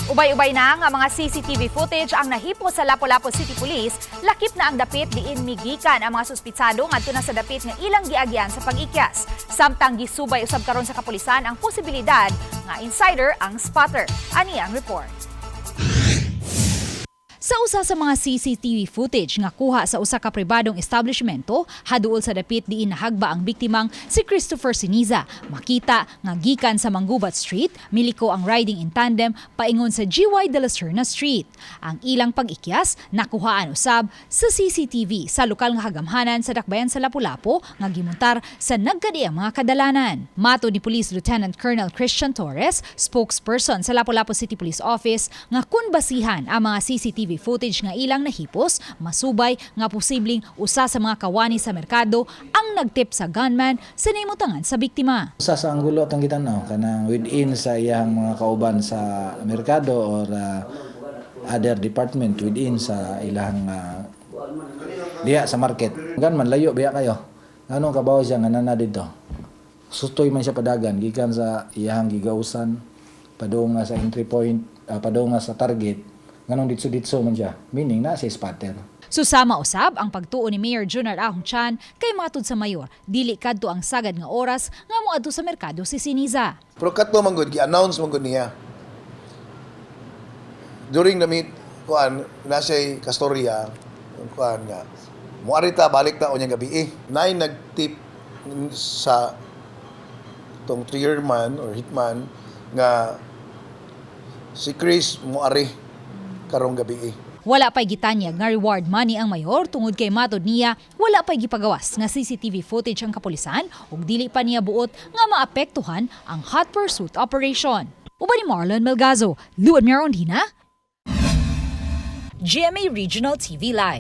Ubay-ubay na nga mga CCTV footage ang nahipo sa Lapu-Lapu City Police, lakip na ang dapit diin migikan ang mga suspitsado ngadto na sa dapit nga ilang giagyan sa pag-ikyas. Samtang gisubay usab karon sa kapulisan ang posibilidad nga insider ang spotter. Ani ang report. Sa usa sa mga CCTV footage nga kuha sa usa ka pribadong establishmento, haduol sa dapit diin nahagba ang biktimang si Christopher Siniza. Makita nga gikan sa Manggubat Street, miliko ang riding in tandem paingon sa GY de la Serna Street. Ang ilang pag-ikyas nakuhaan usab sa CCTV sa lokal nga hagamhanan sa dakbayan sa Lapu-Lapu nga gimuntar sa nagkadiang mga kadalanan. Matod ni Police Lieutenant Colonel Christian Torres, spokesperson sa Lapu-Lapu City Police Office, nga kun basihan ang mga CCTV footage nga ilang nahipos, masubay nga posibleng usa sa mga kawani sa merkado ang nagtip sa gunman sa nahimutangan sa biktima. Usa sa anggulo atong gitan-aw kanang within sa iyang mga kauban sa merkado or other department within sa ilang diha sa market. Gan man layo biya kayo. Nganong kabaw siya nga nana didto? Sutoy man siya padagan gikan sa iyang gigausan padung nga sa entry point, padung nga sa target, nganong ditso-ditso man siya, meaning na si spotter. Susama usab ang pagtuo ni Mayor Junard Ahong Chan kay matud sa mayor, dili kadto ang sagad nga oras nga moadto sa merkado si Siniza. Pero kato man gud, gi-announce man gud niya. During the meet, kuan, na siya'y kastorya, kuan nga, muari ta, balik ta unyang gabi eh. Nay nag-tip sa tong triggerman or hitman nga si Chris muari karong gabi eh. Wala pa'y gitanyag nga reward money ang mayor tungod kay matod niya wala pa'y gipagawas nga CCTV footage ang kapulisan ug dili pa niya buot nga maapektuhan ang hot pursuit operation. Uban ni Marlon Melgazo, Luan Mirondina, GMA Regional TV Live.